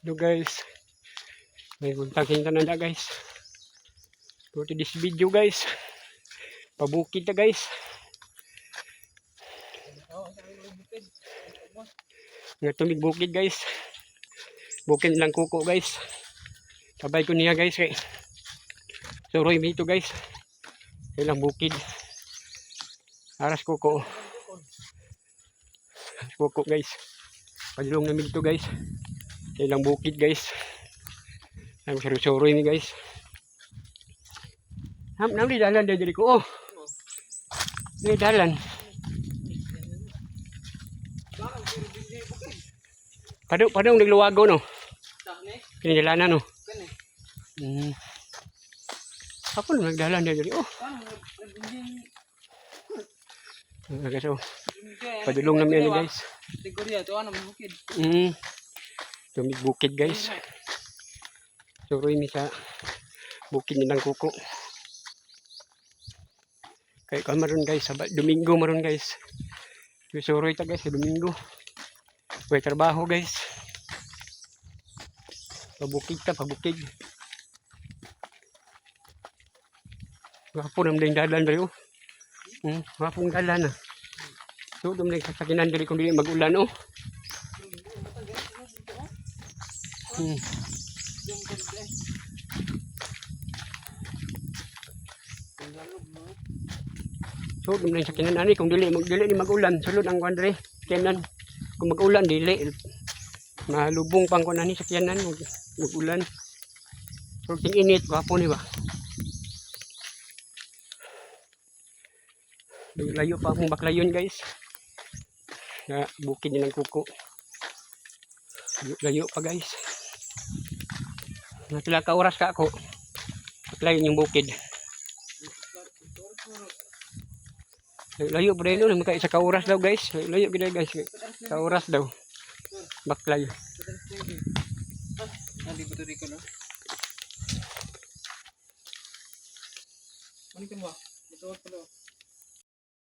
Hello guys. May buntag tanan na, guys. For this video, guys. Pabukid ta, guys. Nga tumig bukid, guys. Bukid lang kuko, guys. Sabay ko niya, guys, kay suroy mi ito, guys. Ilang bukid. Aras kuko. Aras kuko, guys. Padulong namin ito, guys. Ilang bukid, guys. Ay suroy ni, guys. Ham nam di dalan diri ko. Oh. Di dalan. Padung padung nagluwago no. Kini dalanan no. Ako na nagdalan diri. Oh. Guys, oh. Padulong namin ani, guys. Korea to ano bukid. Tumig bukid, guys. Suroy mi sa bukid nilang kuko. Kay kan maron, guys, sa Domingo maron, guys. Suroy ta, guys, sa Domingo. Way trabaho, guys. Pabukid ta, pabukid. Wapo naman din dalan diri oh. Wapong dalan na. So, dum din sasakinan diri kung dili mag-ulan oh. So, dum din sakinan ani kung dili mag dili ni mag-ulan, sulod ang kuan diri. Sakyanan. Kung mag-ulan dili malubong pang kuan ani sakyanan mag-ulan. So, ting init wapo ni ba. Layo pa akong baklayon, guys. Na bukid nilang kuko. Layo pa, guys. Natila ka oras ka ako. Baklayon yung bukid. Layo pa rin no, maka isa ka oras daw, guys. Layo gid, guys. Ka oras daw. Baklay. Nandi ba ko no? Ano ka ba? Ito pa.